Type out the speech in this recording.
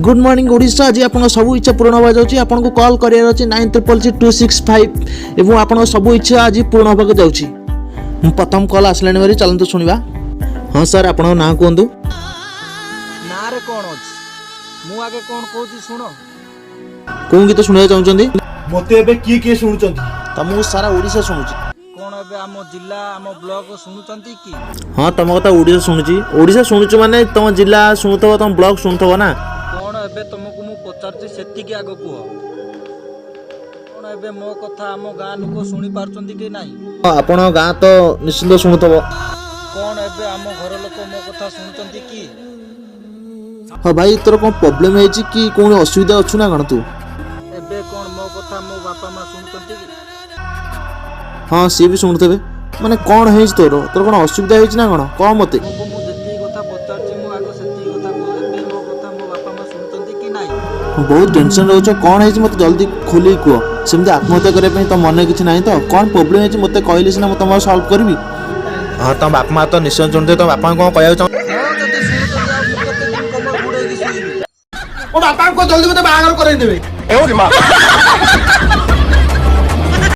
Good morning Odisha. ଆଜି ଆପଣଙ୍କ ସବୁ ଇଚ୍ଛା ପୂରଣ ହେବାକୁ ଯାଉଛି। ଆପଣଙ୍କୁ କଲ୍ କରିବାର ଅଛି 96666265 ଏବଂ ଆପଣଙ୍କ ସବୁ ଇଚ୍ଛା ଆଜି ପୂରଣ ହେବାକୁ ଯାଉଛି। ମୁଁ ପ୍ରଥମ କଲ୍ ଆସିଲାଣି ଭାରି, ଚାଲନ୍ତୁ ଶୁଣିବା। ହଁ ସାର୍, ଆପଣଙ୍କ ନାଁ କୁହନ୍ତୁ। ନାଁରେ କ'ଣ ଅଛି? ମୁଁ ଆଗେ କ'ଣ କହୁଛି ଶୁଣ। କେଉଁ ଗୀତ ଶୁଣିବାକୁ ଚାହୁଁଛନ୍ତି? ମୋତେ ଏବେ କିଏ କିଏ ଶୁଣୁଛନ୍ତି? ତମକୁ ସାରା ଓଡ଼ିଶା ଶୁଣୁଛି। କ'ଣ ଏବେ ଆମ ଜିଲ୍ଲା, ଆମ ବ୍ଲକ ଶୁଣୁଛନ୍ତି କି? ହଁ, ତମ କଥା ଓଡ଼ିଶା ଶୁଣୁଛି। ଓଡ଼ିଶା ଶୁଣୁଛୁ ମାନେ ତମ ଜିଲ୍ଲା ଶୁଣୁଥିବ, ତମ ବ୍ଲକ ଶୁଣୁଥିବ ନା? କ'ଣ ଏବେ ତମକୁ ମୁଁ ପଚାରୁଛି, ସେତିକି ଆଗ କୁହ। କ'ଣ ଏବେ ମୋ କଥା ଆମ ଗାଁ ଲୋକ ଶୁଣି ପାରୁଛନ୍ତି କି ନାହିଁ? ହଁ, ଆପଣଙ୍କ ଗାଁ ତ ନିଶ୍ଚିନ୍ତ ଶୁଣୁଥିବ। କ'ଣ ଏବେ ଆମ ଘର ଲୋକ ମୋ କଥା ଶୁଣୁଛନ୍ତି କି? ହଁ ଭାଇ, ତୋର କ'ଣ ପ୍ରୋବ୍ଲେମ୍ ହେଇଛି କି? କ'ଣ ଅସୁବିଧା ଅଛୁ ନା କ'ଣ ତୁ? ଏବେ କ'ଣ ମୋ କଥା ମୋ ବାପା ମା ଶୁଣୁଛନ୍ତି କି? ହଁ, ସିଏ ବି ଶୁଣୁଥିବେ। ମାନେ କ'ଣ ହେଇଛି ତୋର? ତୋର କ'ଣ ଅସୁବିଧା ହେଇଛି ନା କ'ଣ, କହ ମୋତେ। ତମକୁ ମୁଁ ଯେତିକି କଥା ପଚାରୁଛି, ମୁଁ ଆଗ ସେତିକି କଥା କୁହ। ଏବେ ମୋ କଥା ମୋ ବାପା ମା ଶୁଣୁଛନ୍ତି କି ନାହିଁ? ବହୁତ ଟେନସନ୍ ରହୁଛ। କ'ଣ ହେଇଛି, ମୋତେ ଜଲ୍ଦି ଖୋଲିକି କୁହ। ସେମିତି ଆତ୍ମହତ୍ୟା କରିବା ପାଇଁ ତମ ମନରେ କିଛି ନାହିଁ ତ? କ'ଣ ପ୍ରୋବ୍ଲେମ୍ ହେଇଛି, ମୋତେ କହିଲେ ସିନା ମୁଁ ତମର ସଲ୍ଭ କରିବି। ହଁ, ତମ ବାପା ମା ତ ନିଶ୍ଚୟ ଶୁଣୁଥିବେ। ତମ ବାପାଙ୍କୁ କ'ଣ କହିବାକୁ ଚାହୁଁ? ହଁ, ଯଦି ଶୁଣୁଛନ୍ତି, ଆଉ ମୁଁ କେତେ ଦିନ କମର ଗୁଡ଼େଇକି ଶୋଇବି? ମୋ ବାପାଙ୍କୁ ଜଲ୍ଦି ମୋତେ ବାହାଘର କରେଇ ଦେବେ।